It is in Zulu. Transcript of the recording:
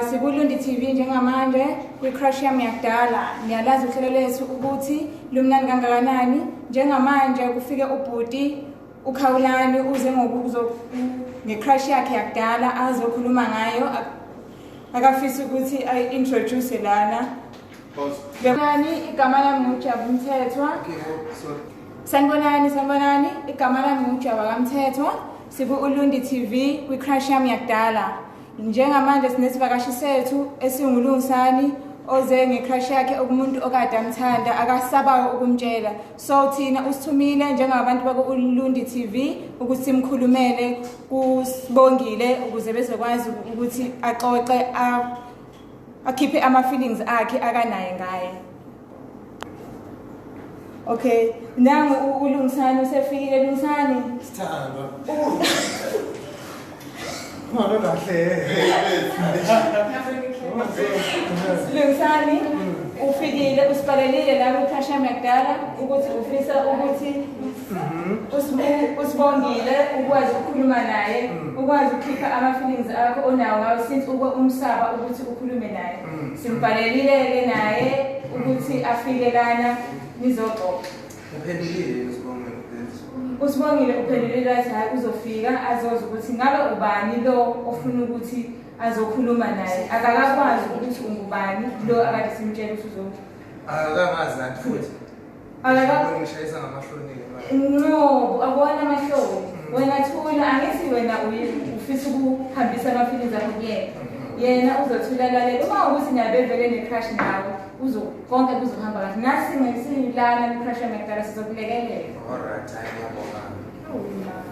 SikuLundi TV njengamanje kwi-crush yami yakudala. Niyalazi uhlelo lethu ukuthi lumnandi kangakanani. Njengamanje kufike ubhuti uKhawulani uze ngokuzo nge-crush yakhe yakudala azokhuluma ngayo. Akafisa ukuthi ayi-introduce lana. Sanibonani, igama lami nguJabu Mthethwa. Sanibonani, sanibonani, igama lami nguJabu kaMthethwa. Siku-Ulundi TV kwi-crush yami yakudala. Njengamanje sinesivakashi sethu esinguLungisani oze nge-crush yakhe okumuntu okade amthanda akasabayo ukumtshela. So thina usithumile njengabantu baku-Ulundi TV ukuthi simkhulumele kuSibongile ukuze bezokwazi ukuthi axoxe akhiphe ama-feelings akhe akanaye ngaye. Okay, nangu uLungisani usefikile. Lungisani. Sithandwa. Ngalo kahle. Lungisani ufikile, usibhalelile la kwi-crush yami yakudala ukuthi ufisa ukuthi uSibongile ukwazi ukukhuluma naye, ukwazi ukukhipha ama-feelings akho onawo ngawo since ube umsaba ukuthi ukhulume naye. Simbhalelile-ke naye ukuthi afike lana nizoxoxa. Uphendulile uSibongile? USibongile uphendulile wathi hhayi, uzofika azoza ukuthi ngabe ubani lo ofuna ukuthi azokhuluma naye. Akakakwazi ukuthi ungubani lo akade simtshela ukuthi uzo Akakangazi nathi futhi. Akaka Ngishayisa ngamahloni manje. No, akuwona amahloni. Wena thula, angithi wena ufisa ukuhambisa ama-feelings akho kuyena. Yena uzothula lalela. Uma ukuthi naye bevele ne-crush nawe, uzo konke kuzohamba kahle. Nathi singesilana kwi-crush yami yakudala sizokulekelela. Alright, hayi, ngiyabonga. Awu, ma.